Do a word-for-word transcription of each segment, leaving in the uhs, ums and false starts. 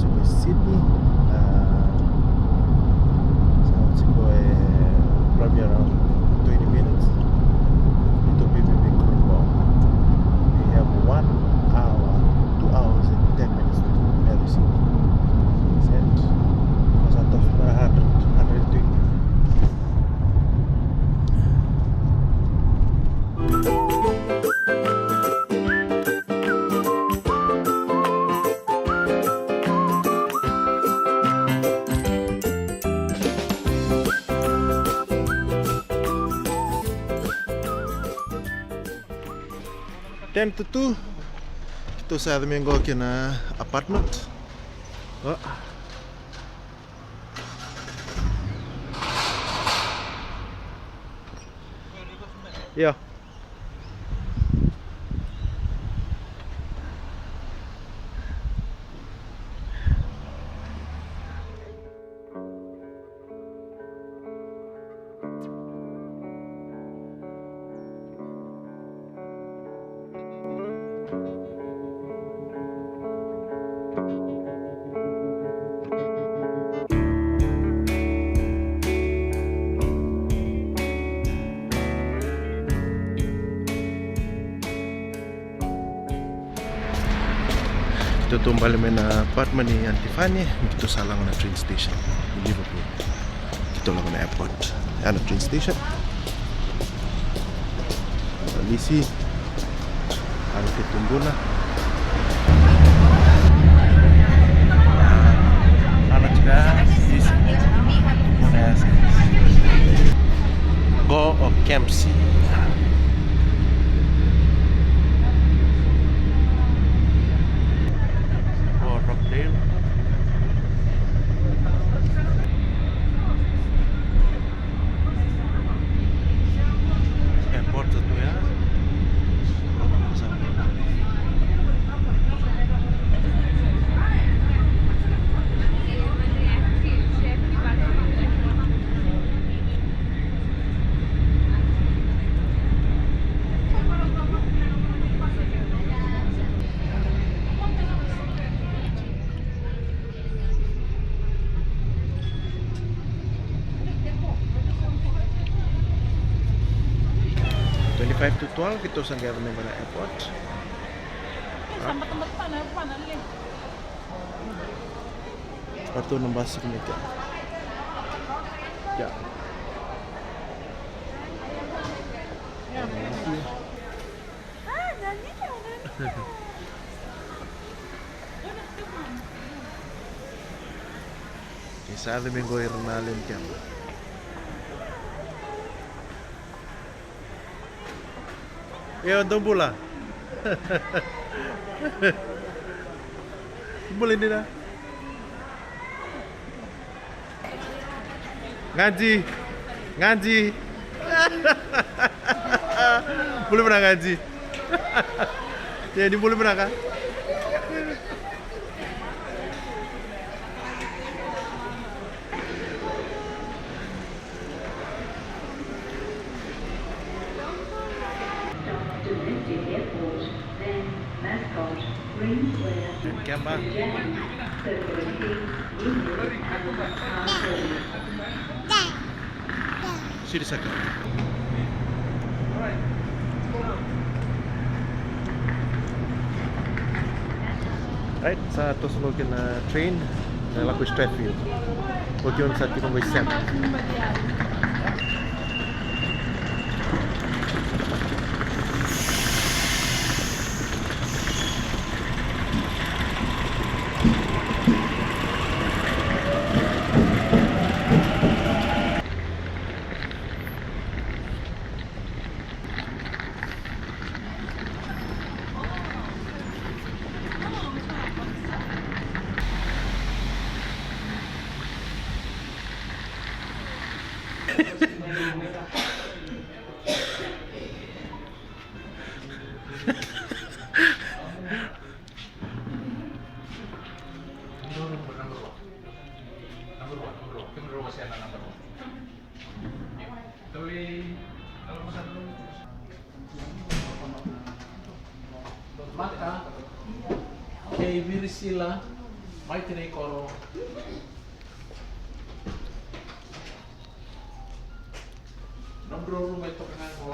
Sydney, uh, so it's going probably around twenty minutes. It will be maybe Cronulla. We have one hour, two hours and ten minutes to Melbourne City. Set. Because I thought one hundred, one hundred twenty. Ten to two. Keitou sa yaco mai qo ki na apartment. Oh. Io. Keitou taubale mai na apartment ni Aunty Fanny, me keitou sa lako na train station i Liverpool. Keitou lako na airport. Ya na train station. Lisi. Ana keitou bula. Ana tiko ya, Lisi. Qo o Kempsey. Qo o Rockdale. Airport tu ya. Twenty-five to twelve, keitou sa qai yaco mai qo na airport. Ratou na basi ko mai kea. Ya. Ni sa yaco mai qo ira na lewe ni keba. E, o dou bula. Bula ni na. Gaji. Gaji. Bula vinaka Gaji. Ia, ni bula vinaka. Kemba. Siri saka. Right, sa toso qo ki na train, na lako i Strathfield. Oti au sa tiko qo i Sam. Mata kei Virisila. Mai tinai koro. Nomudrau rumu e toka ga qo.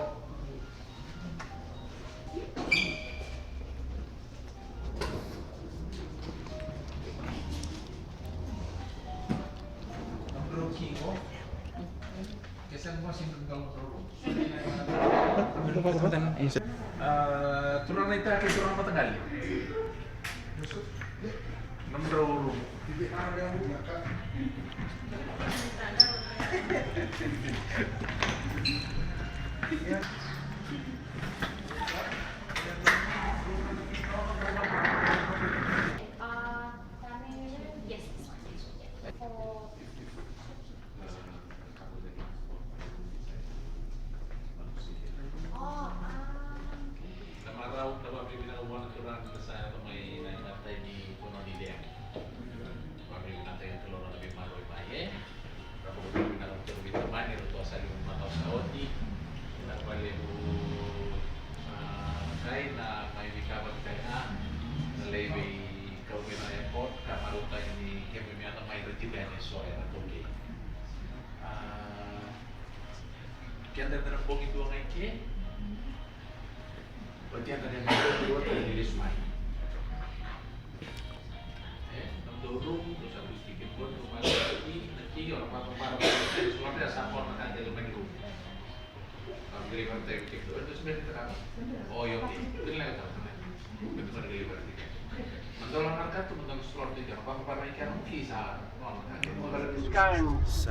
Nomudrau ki qo. Ke sega ni qo sega ni nomudrau rumu. A, turaga na itaki, turaga na mataqali. Nomudrau rumu. Na marau, na vakavinavinaka vua na Turaga ni da sa yaco mai na imatai ni vanua ni Liagi. Vakavinavinaka tale na Kalou na veimaroroi mai, e. Ra vakavinavinaka vei kemuni na tamani, ratou a sa liu mai na macawa sa oti. Vinaka vakalevu, a, kai na mai veikavaki tale ga na lai veikau mai na airport, ka marautaki ni keimami yaco mai, ra tiko yani eso era toki. A, keda na bogi dua ga i ke. Oti ya ka ni na bogi dua ka ni lesu mai. E, na dou rumu, dou sa lesu tiko e dua, dou mai ki na ki, o na papara, papara, papara, sa koro na ka dela mai rumu. Ka deliver tiko, dou sa mai tiko. O, io, okay. Deliver tiko. Scone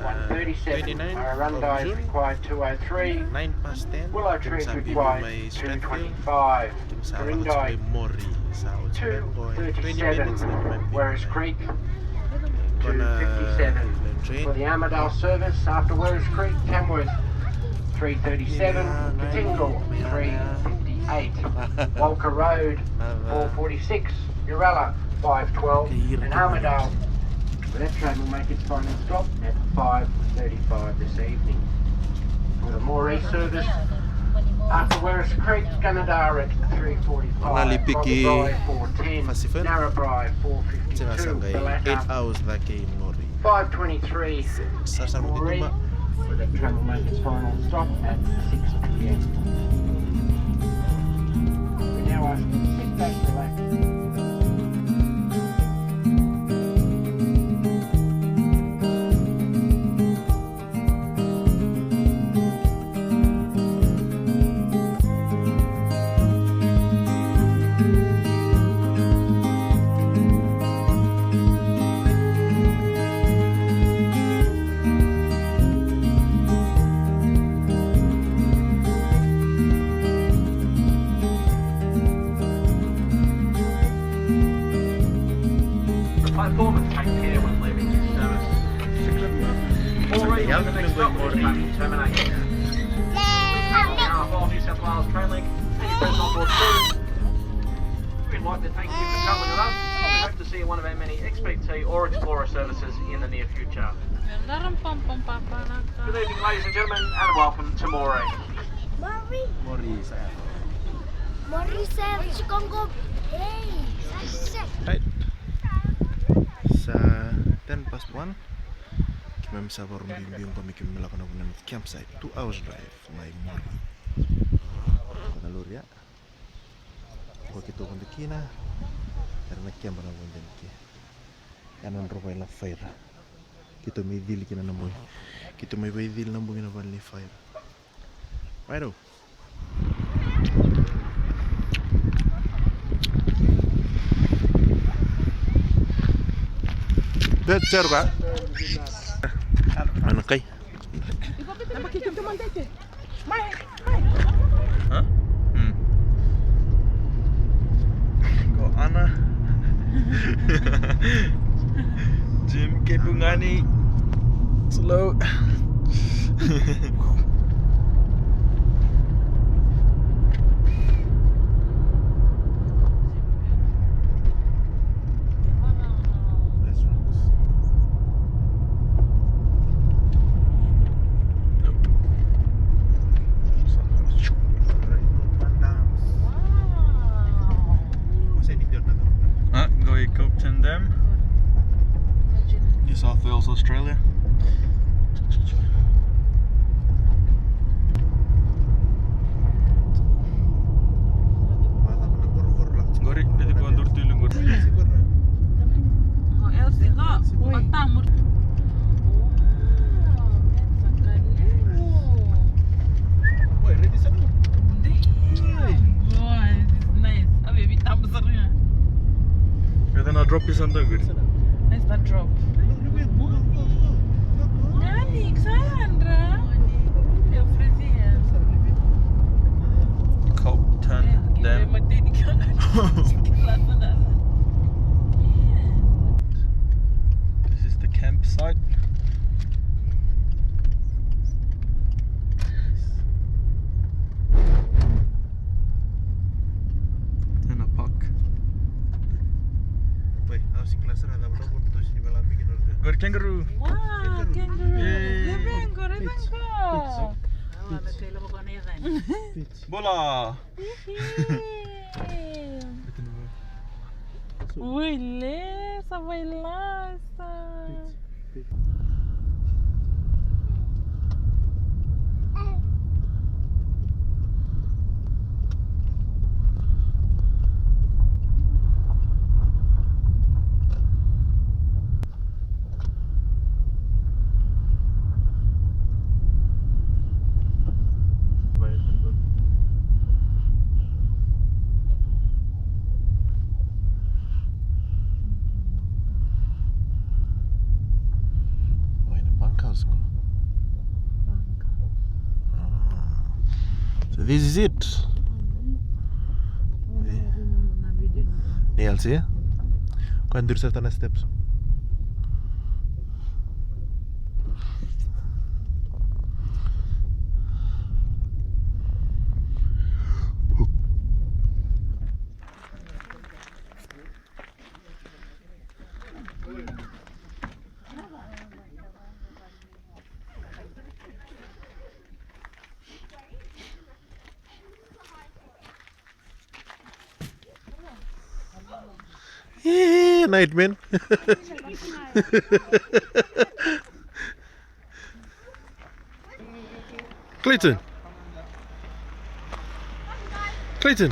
one thirty-seven, Marandi's required two oh three, Willow Trees required two twenty-five, Gurindai two thirty-seven, Werris Creek two fifty-seven. For the Armidale service after Werris Creek, Tamworth three thirty-seven, Katingal three fifty-eight, Walker Road four forty-six, Uralla five twelve, and Armidale, where that train will make its final stop at five thirty-five this evening. For the Moree service, after Werris Creek, Gunnedah at three forty-five, Robbie Braai four ten, Narrabri four fifty-two, Bellata five twenty-three, Moree, where the train will make its final stop at six p.m. We now ask you to sit back, relax. The platform and take care when leaving this service. Moree, the next stop is Terminate. On behalf of New South Wales Trainlink and your first on board crew, we'd like to thank you for travelling with us. We hope to see you on one of our many X P T or Explorer services in the near future. Good evening, ladies and gentlemen, and welcome to Moree. Moree, sa. Moree, sa, Chikongo. Hey, sa, sa. Right. Sa ten past one. Keimami sa vakarau biubiu qo me keimami lako na vanua na campsite, two hours drive mai Moree. Ko na lori ya. Ko keitou vodo kina. Era na keba na vodo ni ke. Ya na dro vale na faira. Keitou mai cili kina na bogi. Keitou mai vaicili na bogi na vale ni faira. Vairau. Dua e teru ka. Ana kai. Ha? Hmm. Ko Ana. Jim Kepungani. Slow. Go Copton Dam. North Wales, Australia. Qori, e tiko duri tu li qori. Qo Elsie qo, o Tamu. Wow, mesa ka levu. Oi, ready sa tu? Damn, boy, this is nice. A baby Tamu sara ga. Eda na drop i Santa qori. Nice na drop. Nani, Sandra? Copton Dam. This is the campsite. And a park. Wait, I was in class and I never know what to do. Good kangaroo. Wow, kangaroo. Hey. Revengo, revengo. Bola. Ui, le, sa vai lasa. Oi, na bunkhouse qo. Bunkhouse. Ah. So this is it. Ni Elsie? Ko duri sara na steps. Eh, night, man. Clayton. Clayton.